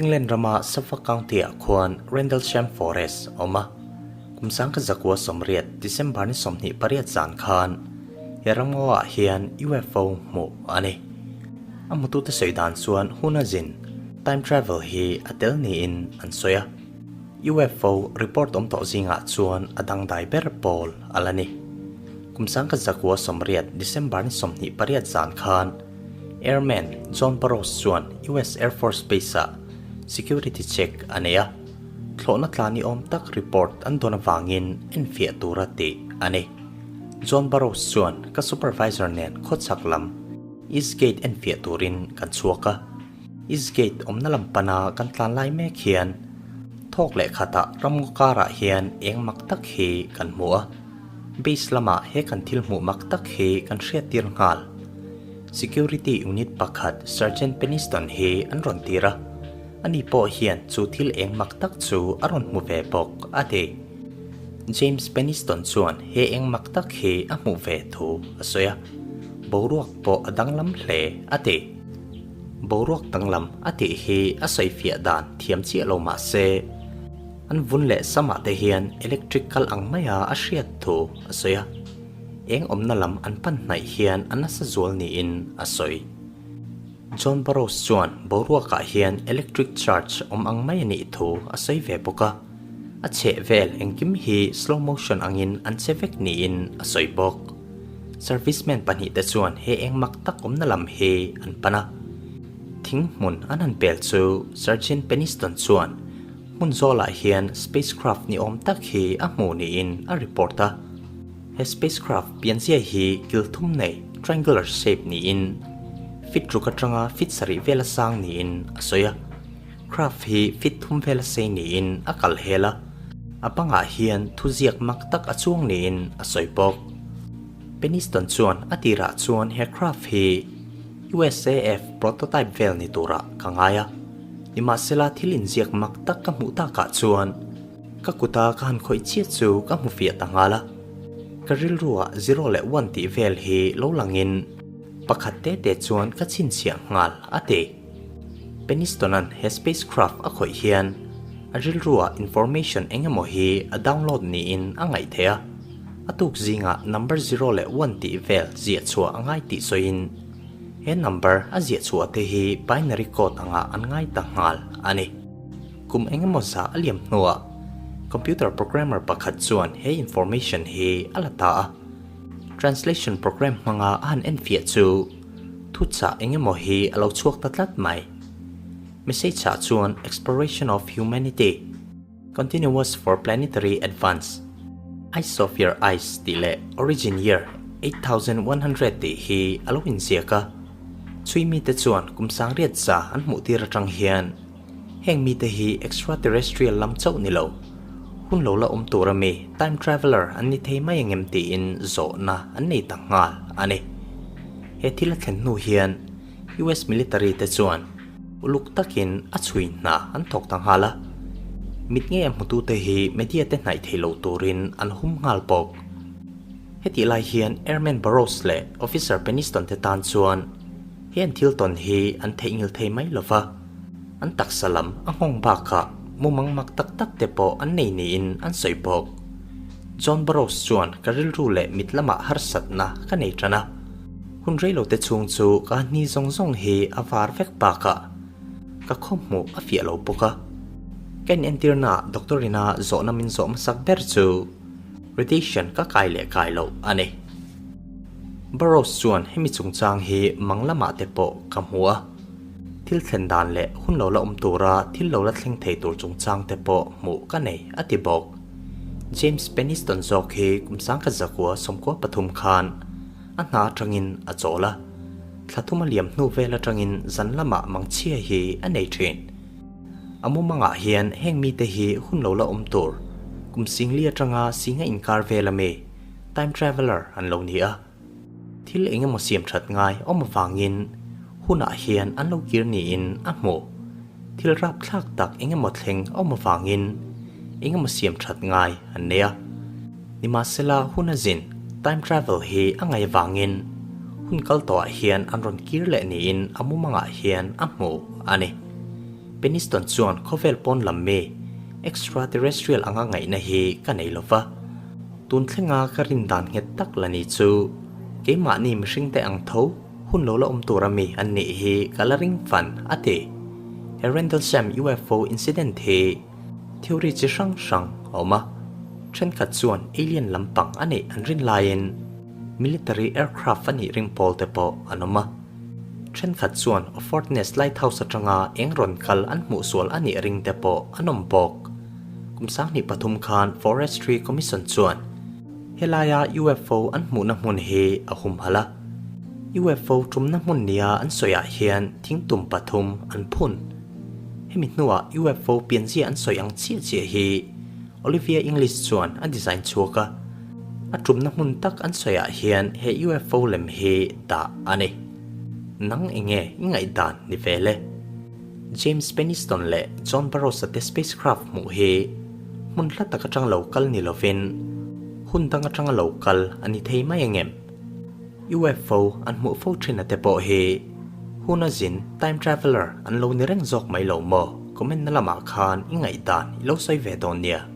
England rama Suffolk County-ah khuan Rendlesham Forest a awm a. Kum 1980 December ni 28 zan khan he ramngaw-ah hian UFO hmuh a ni. A hmutute sawi dan chuan hun a zin, time travel, hi a tel niin an sawi a. UFO report awm tawh zingah chuan a dangdai ber pawl a la ni. Kum 1980 December ni 28 zan khan Airman John Burroughs chuan US Air Force Base-ah security check a nei a, thlawhna tla ni awm tak report an dawn avangin enfiah tura tih a ni. John Burroughs chuan ka supervisor nen khawchhak lam East Gate enfiah turin kan chhuak a. Eastgate awmna lam pana kan tlan lai mek hian thawk leh khatah ramngaw karah hian eng mak tak hi kan hmu a, base lamah he kan thil hmuh mak tak hi kan hriattir nghal. Security unit pakhat Sergeant Peniston hi an rawn tir a, ani pawh hian chu thil eng mak tak chu a rawn hmu ve bawk a ti. James Peniston chuan he eng mak tak hi a hmuh ve thu a sawi a, boruak pawh a danglam hle a ti. Boruak danglam a tih hi a sawifiah dan thiam chiah lo mah se, an vun leh samah te hian electric kal ang maia a hriat thu a sawi a, eng awmna lam an pan hnaih hian a nasa zual niin a sawi. John Burroughs chuan boruakah hian electric charge awm ang mai a nih thu a sawi ve bawk a, a chheh vel engkim hi slow motion angin an che vek niin a sawi bawk. Servicemen pahnihte chuan he eng mak tak awmna lam hi an pan a. Thing hmun an han pel chu Sergeant Peniston chuan hmun zawlah hian spacecraft ni awm tak hi a hmu niin a report a. He spacecraft pianzia hi kil thum nei, triangular shape, niin feet ruk atanga feet sarih vela sang niin a sawi a. Craft hi feet thum vela sei niin a kal hel a. A bangah hian thuziak mak tak a chuang niin a sawi bawk. Peniston chuan a tirah chuan he craft hi USAF prototype vel ni turah ka ngai a, nimahsela thil inziak mak tak ka hmuh takah chuan ka kuta ka han khawih chiat chu ka hmu fiah ta nghal a. Ka rilruah zero leh one tih vel hi lo langin pakhat te te chuan ka chhinchhiah nghal a ti. Peniston-a'n he spacecraft a khawih hian a rilruah information eng emaw hi a download niin a ngaih theih a, a tuk zingah number zero leh one tih vel ziah chhuah a ngai tih sawiin he number a ziah chhuah te hi binary code angah an ngai ta nghal a ni. Kum eng emaw zah a liam hnuah computer programmer pakhat chuan he information hi a la ta a, translation program hmanga a han enfiah chu Thuchah eng emaw hi a lo chhuak ta tlat mai. Message ah chuan Exploration of Humanity, Continuous for Planetary Advance, Eyes of Your Eyes tih leh Origin Year 8100 tih hi a lo inziak a. Chhui mite chuan kum sangriat za an hmuh tir atang hian heng mite hi extraterrestrial lam chauh ni lo, hun lo la awm tur ami time traveller an ni thei mai angem tiin zawhna an nei ta nghal a ni. He thil a thlen hnu hian US military te chuan uluk takin a chhui hna an thawk ta nghal a, mit ngei a hmutute hi media te hnaih thei lo turin an hum nghal bawk. Hetih lai hian Airman Burroughs leh Officer Peniston te tan chuan he an thil tawn hi an theihnghilh thei mai lo va, an taksa lam a nghawng bakah mumang mak tak tak te pawh an nei niin an sawi bawk. John Burroughs chuan ka rilru leh mit lamah harsatna ka nei tan a, hun reilote chhung chu ka hni zawng zawng hi a var vek bakah ka khawhmuh a fiah lo bawk a. Ka inentirnaah doctor ina zawhna min zawh hmasak ber chu radiation ka kai leh kai loh a ni. Burroughs chuan hemi chungchang hi mang lamah te pawh ka hmu a, thil thlen dan leh hun lo la awm tura thil lo la thleng thei tur chungchang te pawh hmuh ka nei a ti bawk. James Peniston zawk hi kum sangkhat zakua 93 khan a hna atangin a chawl a, thla thum a liam hnu vel atangin zan lamah mangchhia hi a nei thin. A mumangah hian heng mite hi hun lo la awm tur kum singli atanga singa inkar vel ami time traveller an lo ni a. Thil eng emaw siam that ngai awm avangin hunah hian an lo kir niin a hmu. Thil rapthlak tak eng emaw thleng awm avangin eng emaw siam that ngai an nei a. Nimahsela hun a zin, time travel, hi a ngaih avangin hun kal tawhah hian an rawn kir leh niin a mumangah hian a hmu a ni. Peniston chuan khawvel pawn lam mi, extraterrestrial anga ngaihna hi ka nei lo va. Tun thlenga ka rin dan nghet tak la ni chu keimahni mihringte ang tho hun lo la awm tur ami an nih hi ka la ring fan, a ti. He Rendlesham UFO incident hi theory chi hrang hrang a awm a, thenkhat chuan alien lampang a neih an rin laiin military aircraft a nih ring pawl te pawh an awm a. Thenkhat chuan Offortness Lighthouse atanga eng rawn kal an hmuh sual a nih ring te pawh an awm bawk. Kum 2003 khan Forestry Commission chuan helaia UFO an hmuhna hmun hi a humhalh a. UFO tumna hmun nia an sawiah hian thingtum pathum an phun. Hemi hnuah UFO pianzia an sawi ang chiah chiah hi Olivia English chuan a design chhuak a. A tumna hmun tak an sawiah hian he UFO lem hi dah a ni. Nang enge i ngaihdan ni ve le? James Penniston leh John Burroughs-a te spacecraft hmuh hi hmun hla tak atang lo kal ni lovin hun dang atanga lo kal a ni thei mai angem? UFO an hmuh fo thin a te pawh hi hun a zin, time traveller, an lo ni reng zawk mai lo maw? Comment na lamah khan i ngaihdan i lo sawi ve dawn nia.